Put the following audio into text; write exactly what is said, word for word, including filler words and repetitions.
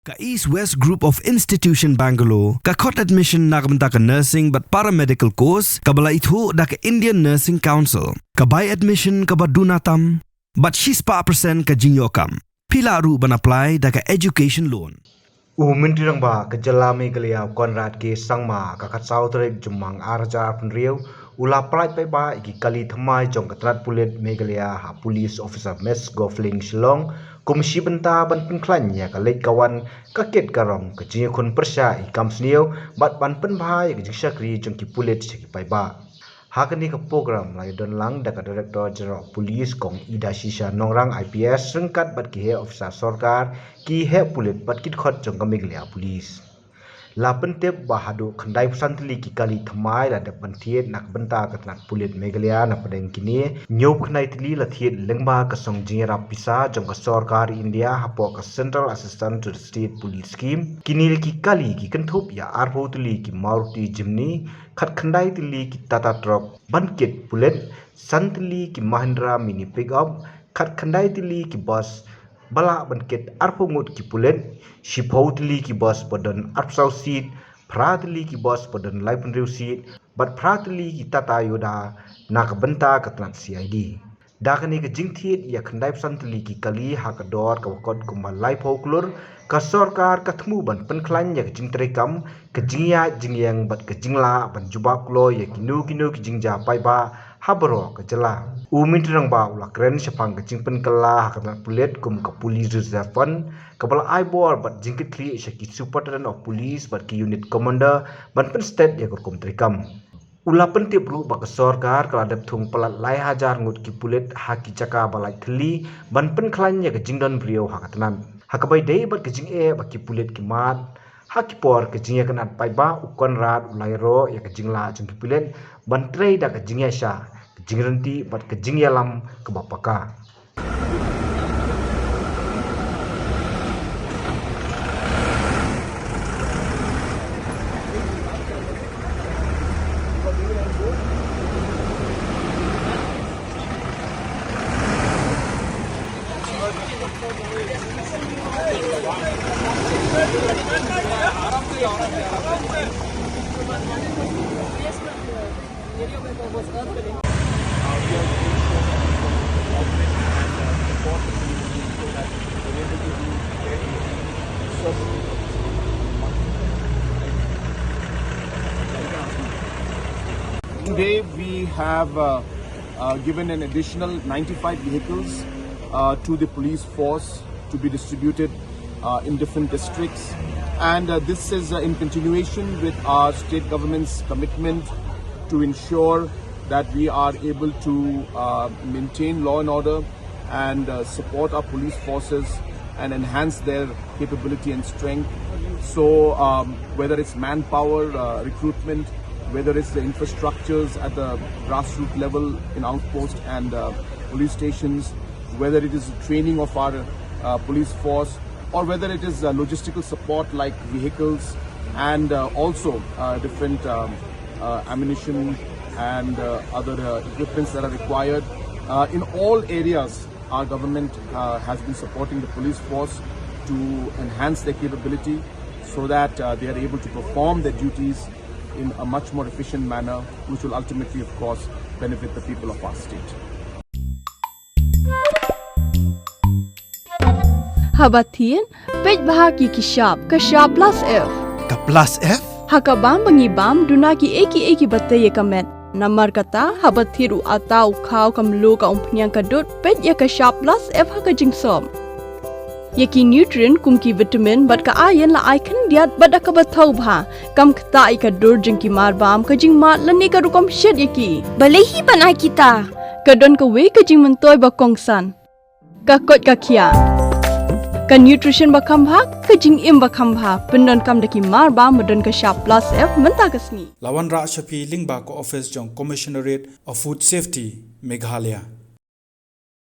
Ka East West Group of Institution Bangalore ka khot admission na ka bynta ka nursing bad paramedical course kaba la ithuh da ka Indian Nursing Council. Ka bai admission kaba duna tam bad shispah percent ka jingïoh kam. Phi lah ruh ban apply da ka education loan. U Myntri Rangbah ka jylla Meghalaya Conrad K Sangma ka khatsaw tarik Jymmang ar hajar arphew hynriew u la pyllait paidbah ïa ki kali thymmai jong ka tnat pulit Meghalaya ha Police Officer Mess Golf Link Shillong kum shi bynta ban pynkhlaiñ ïa ka leit ka wan, ka kit ka rong, ka jingïakhun pyrshah ïa ki kam sniew bad ban pynbha ïa ka jingshakri jong ki pulit sha ki paidbah. Ha kane ka program la ïadon lang da ka Director General of Police Kong Idashisha Nongrang I P S ryngkat bad ki heh officer sorkar, ki heh pulit bad ki dkhot jong ka Meghalaya Police. La pyntip ba haduh khyndaiphew san tylli ki kali thymmai la dep ban thied na ka bynta ka tnat pulit Meghalaya. Napdeng kine, hynñiewphew khyndai tylli la thied lyngba ka song jingïarap pisa jong ka sorkar India hapoh ka Central Assistance to the State Police Scheme. Kine ki kali ki kynthup ïa arphew tylli ki Maruti Jimny, khatkhyndai tylli ki Tata Truck ban kit pulit, san tylli ki Mahindra Mini Pickup, khatkhyndai tylli ki bus ba lah ban kit arphew ngut ki pulit, shiphew tylli ki bus ba don arphew saw seat, phra tylli ki bus ba don laiphew hynriew seat, bad phra tylli ki Tata Yoda na ka bynta ka tnat C I D. Da kane ka jingthied ïa khyndaiphew san tylli ki kali ha ka dor kaba kot kumba laiphew klur, ka sorkar ka thmu ban pynkhlaiñ ïa ka jingtreikam, ka jingïaid jingïeng bad ka jinglah ban jubab kloi ïa kino kino ki jingjia paidbah ha baroh ka jylla. U Myntri Rangbah u la kren shaphang ka jingpynkylla ha ka tnat pulit kum ka Police Reserve Fund, kaba la ai bor bad jingkitkhlieh sha ki Superintendent of Police bad ki Unit Commander ban pynsted ïa ka rukom treikam. U la pyntip ruh ba ka sorkar ka la dep thung palat lai hajar ngut ki pulit ha ki jaka ba lait thylli ban pynkhlaiñ ïa ka jingdon briew ha ka tnat. Ha kaba ïadei bad ka jingeh ba ki pulit ki mad ha ki por ka jingïakynad paidbah, u Conrad u la ïaroh ïa ka jinglah jong ki pulit ban trei da ka jingïaishah, ka jingryntih bad ka jingïalam kaba paka. Today we have uh, uh, given an additional ninety-five vehicles uh, to the police force to be distributed uh, in different districts. And uh, this is uh, in continuation with our state government's commitment to ensure that we are able to uh, maintain law and order and uh, support our police forces and enhance their capability and strength. So, um, whether it's manpower, uh, recruitment, whether it's the infrastructures at the grassroots level in outpost and uh, police stations, whether it is the training of our uh, police force, or whether it is uh, logistical support like vehicles and uh, also uh, different um, uh, ammunition and uh, other uh, equipments that are required. Uh, in all areas, our government uh, has been supporting the police force to enhance their capability so that uh, they are able to perform their duties in a much more efficient manner, which will ultimately, of course, benefit the people of our state. Haba thied, peit bha ki ki shap, ka shap plus F. Ka plus F? Ha ka bam ba ngi bam, duna kiei kiei kiba tei ïa ka met. Namar kata, haba thied u atta, u khaw, ka mluh, ka umphniang, ka dud, peit ïa ka shap plus F ha ka jingsop. Ïa ki nutrient kum ki vitamin bad ka iron la ai khyndiat bad da kaba thaw bha, kam ktah ïa ka dur jong ki marbam, ka jingmad lane ka rukom shet ïa ki. Balei hi ban ai kita? Ka don kawei ka jingmyntoi ba kongsan. Ka koit ka khiah. Ka nutrition ba kham bha, ka jingim ba kham bha, pyndonkam da ki marbam ba don ka shap plus F mynta ka sngi. La wanrah sha phi lyngba ka office jong Commissionerate of Food Safety, Meghalaya.